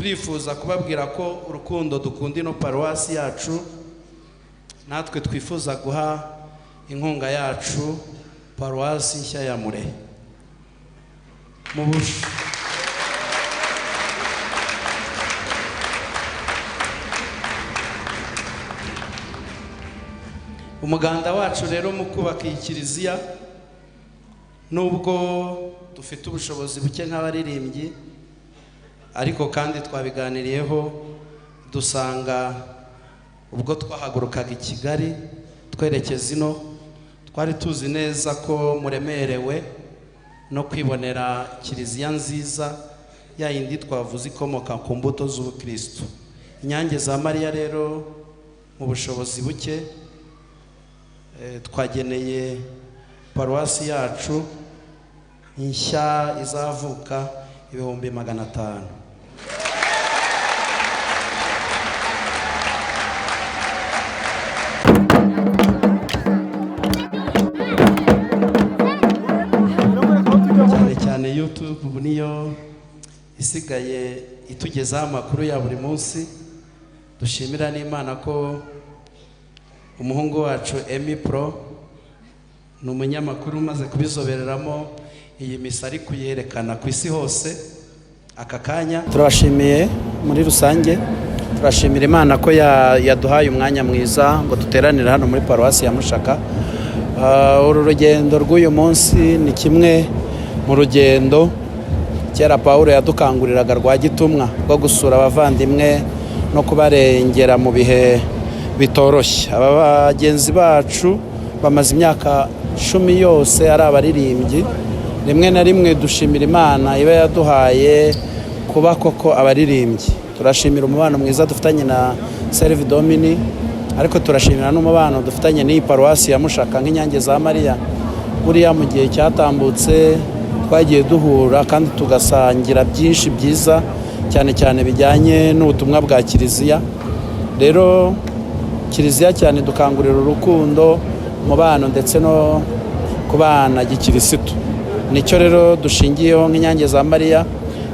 Turifuza kubabwira ko urukundo dukunda ino paruwasi yacu, natwe twifuza guha inkunga yacu paruwasi nshya ya Murehe. Umuganda wacu rero mu kubaka iyi kiliziya, nubwo dufite ubushobozi buke nk'abaririmbyi, ariko kandi twabiganiriyeho dusanga ubwo twahagurukaga i Kigali twerekeza ino, twari tuzi neza ko muremerewe no kwibonera kiliziya nziza ya yindi twavuze ikomoka ku mbuto z'ubukristo. Inyange za Mariya rero mu bushobozi buke twageneye paruwasi yacu nshya izavuka 500,000. Cyane cyane YouTube ubu niyo isigaye itugezaho amakuru ya buri munsi. Dushimira n'Imana ko umuhungu wacu Emi Pro ni umunyamakuru umaze kubizobereramo, iyi misa ari kuyerekana ku isi hose aka kanya. Turabashimiye muri rusange, turashimira Imana ko yaduhaye umwanya mwiza ngo duteranire hano muri paruwasi ya Mushaka. Uru rugendo rw'uyu munsi ni kimwe mu rugendo kera Pawulo yadukanguriraga rwa gitumwa rwo gusura abavandimwe no kubarengera mu bihe bitoroshye. Aba bagenzi bacu bamaze imyaka 10 yose ari abaririmbyi. Rimwe na rimwe dushimira Imana iba yaduhaye kuba koko abaririmbyi. Turashimira umubano mwiza dufitanye na Serve Domini, ariko turashimira n'umubano dufitanye n'iyi paruwasi ya Mushaka nk'Inyange za Mariya. Buriya mu gihe cyatambutse twagiye duhura kandi tugasangira byinshi byiza, cyane cyane bijyanye n'ubutumwa bwa kiliziya. Rero kiliziya cyane dukangurira urukundo, umubano ndetse no kubana gikirisitu. Nicyo rero dushingiyeho nk'Inyange za Mariya,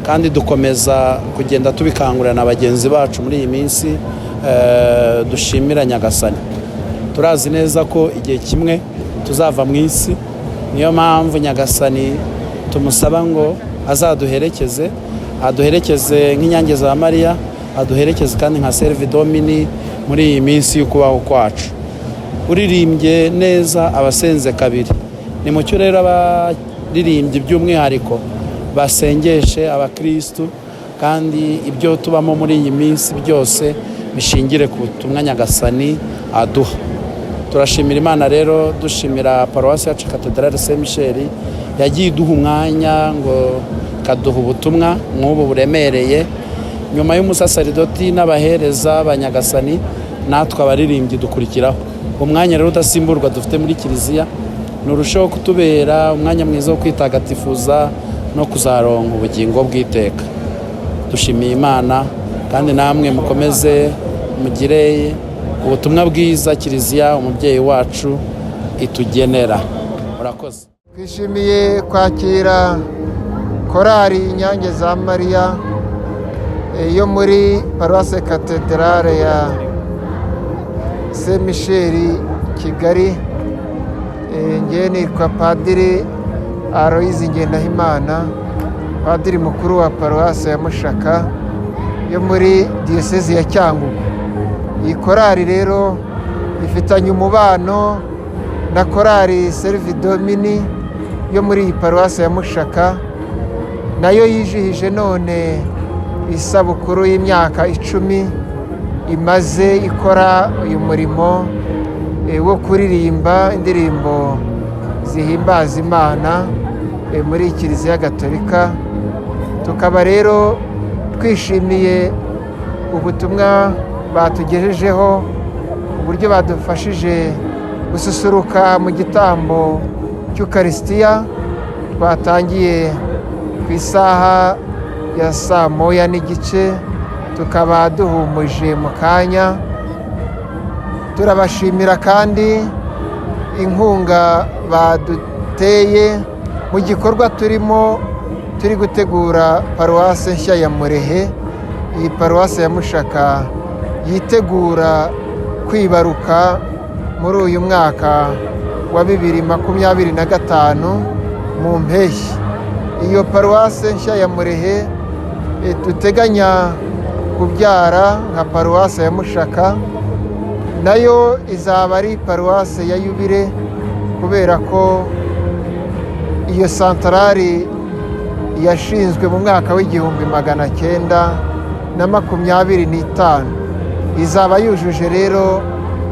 kandi dukomeza kugenda tubikangurira na bagenzi bacu muri iyi minsi. Dushimira Nyagasani. Turazi neza ko igihe kimwe tuzava mu isi, niyo mpamvu Nyagasani tumusaba ngo azaduherekeze, aduherekeze nk'Inyange za Mariya, aduherekeze kandi nka Serve Domini muri iyi minsi y'ukubaho kwacu. Uririmbye neza abasenze kabiri. Ni mucyo rero abaririmbyi by'umwihariko basengeshe abakristu, kandi ibyo tubamo muri iyi minsi byose bishingire ku butumwa Nyagasani aduha. Turashimira Imana rero, dushimira paruwasi yacu Katedrale Saint Michel yagiye iduha umwanya ngo ikaduha ubutumwa nk'ubu buremereye. Nyuma y'umusasaridoti n'abahereza ba Nyagasani, natwe abaririmbyi dukurikiraho. Umwanya rero udasimburwa dufite muri kiliziya ni urushaho kutubera umwanya mwiza wo kwitagatifuza no kuzaronka ubugingo bw'iteka. Dushimiye Imana, kandi namwe mukomeze mugire ubutumwa bwiza kiliziya umubyeyi wacu itugenera. Murakoze. Twishimiye kwakira korali Inyange za Mariya yo muri paruwasi Katedrale ya Saint Michel Kigali. Ngewe nitwa Padiri Aloyizi Ngendahimana, padiri mukuru wa paruwasi ya Mushaka yo muri diyosezi ya Cyangugu. Iyi korali rero ifitanye umubano na korali Serve Domini yo muri iyi paruwasi ya Mushaka, nayo yijihije none isabukuru y'imyaka 10 imaze ikora uyu murimo wo kuririmba indirimbo zihimbaza Imana muri Kiliziya Gatolika. Tukaba rero twishimiye ubutumwa batugejejeho, uburyo badufashije gususuruka mu gitambo cy'Ukarisitiya twatangiye ku isaha ya 1:30, tukaba duhumuje mu kanya. Turabashimira kandi inkunga baduteye mu gikorwa turimo, turi gutegura paruwasi nshya ya Murehe. iyi paruwasi ya Mushaka yitegura kwibaruka muri uyu mwaka wa 2025 mu mpeshyi. Iyo paruwasi nshya ya Murehe duteganya kubyara nka paruwasi ya Mushaka, nayo izaba ari paruwasi ya yubile, kubera ko iyo santarari yashinzwe mu mwaka w'1925, izaba yujuje rero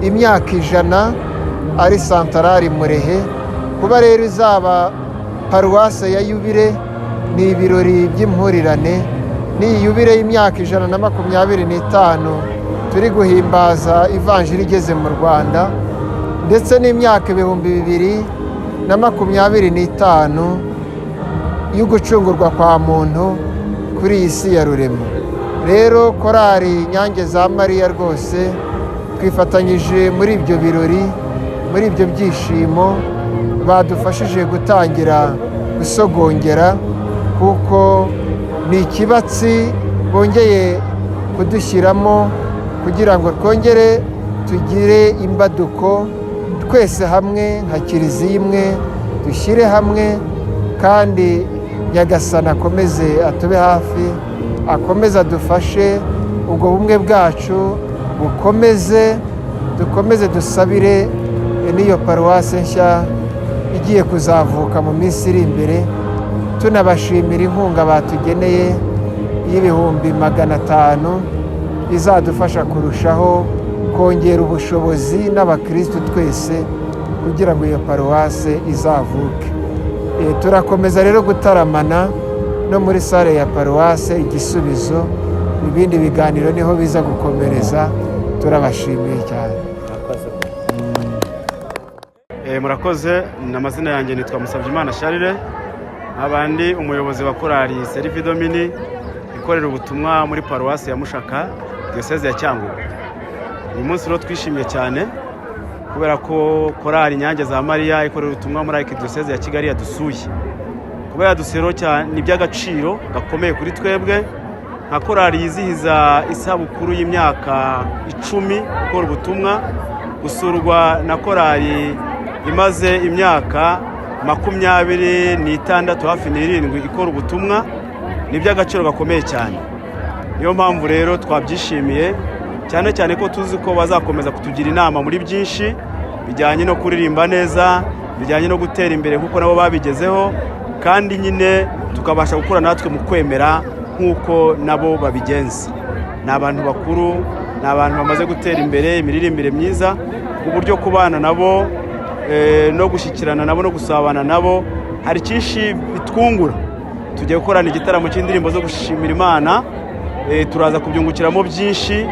imyaka 100 ari santarari Murehe. Kuba rero izaba paruwase ya yubile ni ibirori by'impurirane. Ni yubile y'imyaka 125 turi guhimbaza ivanjiri igeze mu Rwanda, ndetse n'imyaka 2025 y'ugucungurwa kwa muntu kuri iyi si ya rurema. Rero korali Nyange za Mariya rwose twifatanyije muri ibyo birori, muri ibyo byishimo, badufashije gutangira gusogongera, kuko ni ikibatsi bongeye kudushyiramo kugira ngo twongere tugire imbaduko twese hamwe nka kiliziya imwe, dushyire hamwe, kandi Nyagasani akomeze atube hafi, akomeze adufashe, ubwo bumwe bwacu bukomeze, dukomeze dusabire n'iyo paruwasi nshya igiye kuzavuka mu minsi iri imbere. Tunabashimira inkunga batugeneye y'500,000 izadufasha kurushaho kongera ubushobozi n'abakristu twese kugira ngo iyo paruwase izavuke. Turakomeza rero gutaramana no muri sale ya paruwase Igisubizo, ibindi biganiro niho biza gukomereza. Turabashimiye cyane. Murakoze. Amazina yanjye nitwa Musabyimana Charles, abandi umuyobozi wa korali Serivi Domini ikorera ubutumwa muri paruwasi ya Mushaka, diyoseze ya Cyangugu. Uyu munsi rero twishimiye cyane kubera ko korali Nyange za Mariya ikorera ubutumwa muri arikidiyoseze ya Kigali yadusuye. Kuba yadusuye rero cyane ni iby'agaciro gakomeye kuri twebwe nka korali yizihiza isabukuru y'imyaka 10 ikora ubutumwa, gusurwa na korali imaze imyaka 26 hafi 7 ikora ubutumwa, ni iby'agaciro gakomeye cyane. Niyo mpamvu rero twabyishimiye cyane cyane ko tuzi ko bazakomeza kutugira inama muri byinshi bijyanye no kuririmba neza, bijyanye no gutera imbere kuko nabo babigezeho, kandi nyine tukabasha gukura natwe mu kwemera nk'uko nabo babigenza. Ni abantu bakuru, ni abantu bamaze gutera imbere, imiririmbire myiza, ku buryo kubana nabo no gushyikirana nabo no gusabana nabo hari cyinshi bitwungura. Tugiye gukorana igitaramo cy'indirimbo zo gushimira Imana, turaza kubyungukiramo byinshi,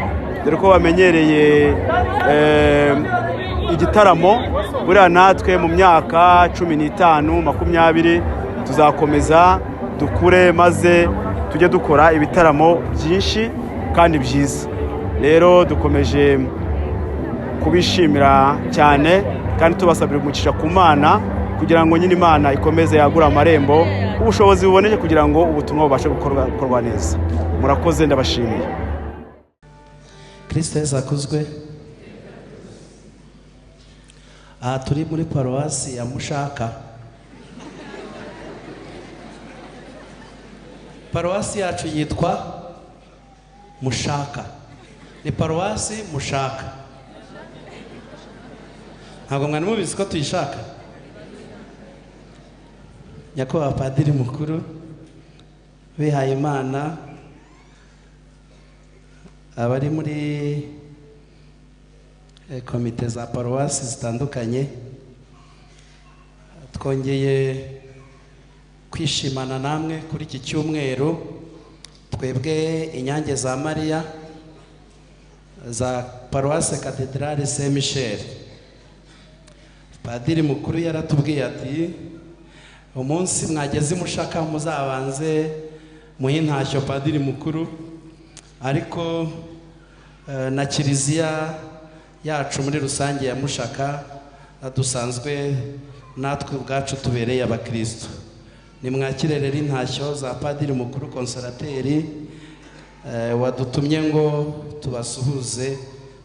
dore ko bamenyereye igitaramo. Buriya natwe mu myaka 15 20 tuzakomeza dukure, maze tujye dukora ibitaramo byinshi kandi byiza. Rero dukomeje kubishimira cyane kandi tubasabira umugisha ku Mana kugira ngo nyine Imana ikomeze yagura amarembo, ubushobozi buboneke kugira ngo ubutumwa bubashe gukorwa neza. Murakoze, ndabashimiye. Kristo Yesu akuzwe. Aha turi muri paruwasi ya Mushaka. Paruwasi yacu yitwa Mushaka, ni paruwasi Mushaka. Ntabwo mwari mubizi ko tuyishaka. Nyakubahwa Padiri Mukuru, bihaye Imana, abari muri komite za paruwasi zitandukanye, twongeye kwishimana namwe kuri iki cyumweru. Twebwe Inyange za Mariya za paruwasi Katedrali Saint Michel, Padiri Mukuru yaratubwiye ati umunsi mwageze Mushaka muzabanze muhe intashyo Padiri Mukuru, ariko na kiliziya yacu muri rusange ya Mushaka dusanzwe natwe ubwacu tubereye abakristo. Nimwakire rero intashyo za Padiri Mukuru Konsolateri Wadutumye ngo tubasuhuze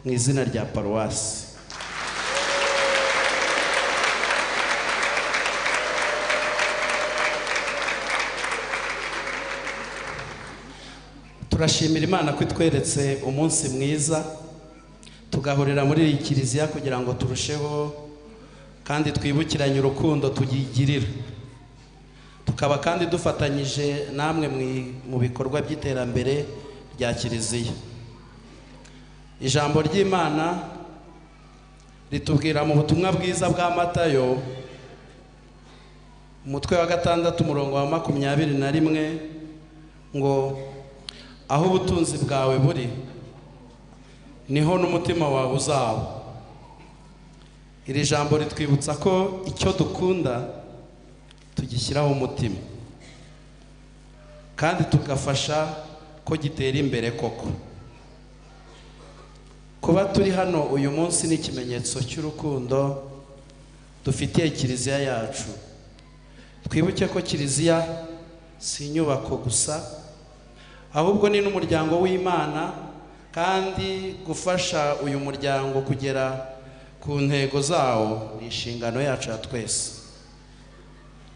mu izina rya paruwasi. Turashimira Imana ko itweretse umunsi mwiza tugahurira muri iyi kiliziya kugira ngo turusheho kandi twibukiranye urukundo tugigirira, tukaba kandi dufatanyije namwe mu bikorwa by'iterambere rya kiliziya. Ijambo ry'Imana ritubwira mu butumwa bwiza bwa Matayo umutwe wa 6 umurongo wa 21 ngo aho ubutunzi bwawe buri niho n'umutima wawe uzaba. Iri jambo ritwibutsa ko icyo dukunda tugishyiraho umutima kandi tugafasha ko gitera imbere koko. Kuba turi hano uyu munsi ni ikimenyetso cy'urukundo dufitiye kiliziya yacu. Twibuke ko kiliziya si inyubako gusa, ahubwo ni n'umuryango w'Imana, kandi gufasha uyu muryango kugera ku ntego zawo ni inshingano yacu ya twese.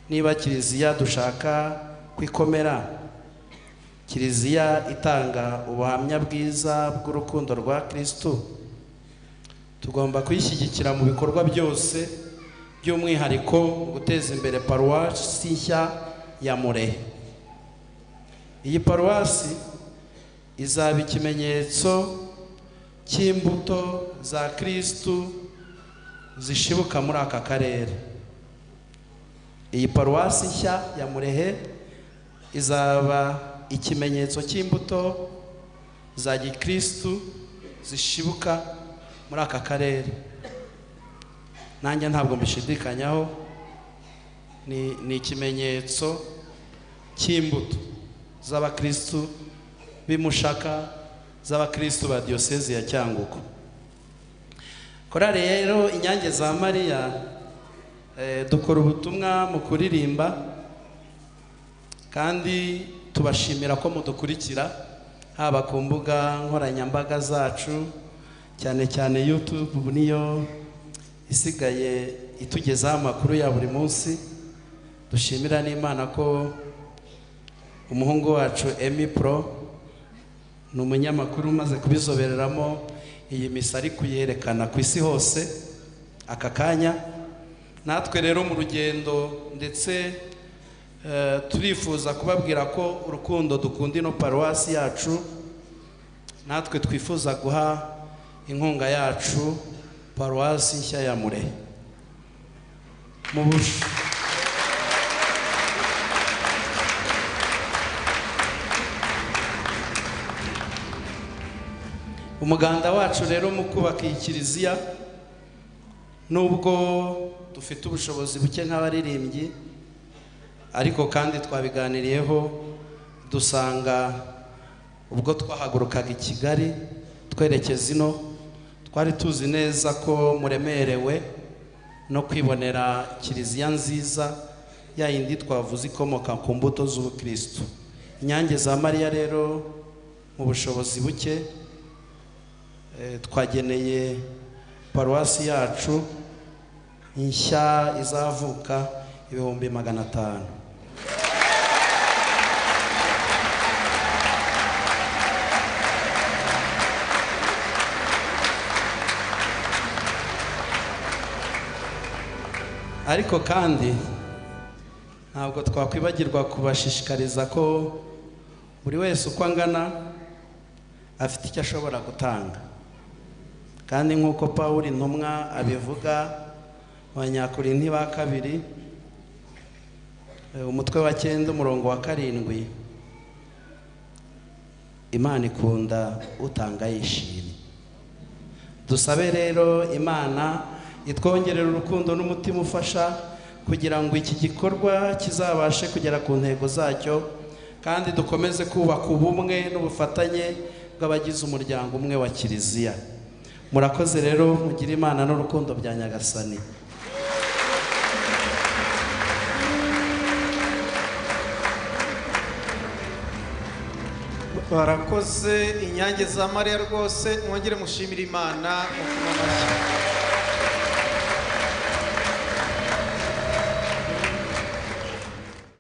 Niba kiliziya dushaka kwikomera, kiliziya itanga ubuhamya bwiza bw'urukundo rwa Kristo, tugomba kuyishyigikira mu bikorwa byose, by'umwihariko guteza imbere paruwasi nshya ya Murehe. Iyi paruwasi izaba ikimenyetso cy'imbuto za Kristo zishibuka muri aka karere. Iyi paruwasi nshya ya Murehe izaba ikimenyetso cy'imbuto za gikristu zishibuka muri aka karere. Nanjye ntabwo mbishidikanyaho, ni ikimenyetso cy'imbuto z'abakristu b'imushaka, z'abakristu ba diyosezi ya Cyangugu. Korali rero Inyange za Mariya dukora ubutumwa mu kuririmba, kandi tubashimira ko mudukurikira haba ku mbuga nkoranyambaga zacu, cyane cyane YouTube niyo isigaye itugezaho amakuru ya buri munsi. Dushimira n'Imana ko umuhungu wacu Emi Pro ni umunyamakuru umaze kubizobereramo iyi misa ari kuyerekana ku isi hose aka kanya. Natwe rero mu rugendo ndetse turifuza kubabwira ko urukundo dukunda ino paruwasi yacu, natwe twifuza guha inkunga yacu paruwasi nshya ya Murehe. Umuganda wacu rero mu kubaka iyi kiliziya, nubwo dufite ubushobozi buke nk'abaririmbyi, ariko kandi twabiganiriyeho dusanga ubwo twahagurukaga i Kigali twerekeza ino, twari tuzi neza ko muremerewe no kwibonera kiliziya nziza ya yindi twavuze ikomoka ku mbuto z'ubukristo. Inyange za Mariya rero mu bushobozi buke twageneye paruwasi yacu nshya izavuka 500,000. Ariko kandi ntabwo twakwibagirwa kubashishikariza ko buri wese uko angana afite icyo ashobora gutanga. Kandi nk'uko Pawulo intumwa abivuga mu Banyakorinti ba kabiri umutwe wa 9 umurongo wa 7, Imana ikunda utanga yishimye. Dusabe rero Imana itwongerera urukundo n'umutima ufasha kugira ngo iki gikorwa kizabashe kugera ku ntego zacyo, kandi dukomeze kubaka ubumwe n'ubufatanye bw'abagize umuryango umwe wa kiliziya. Murakoze rero, mugire Imana n'urukundo bya Nyagasani. Barakoze Inyange za Mariya rwose, mwongere mushimire Imana, mukoma amashyi.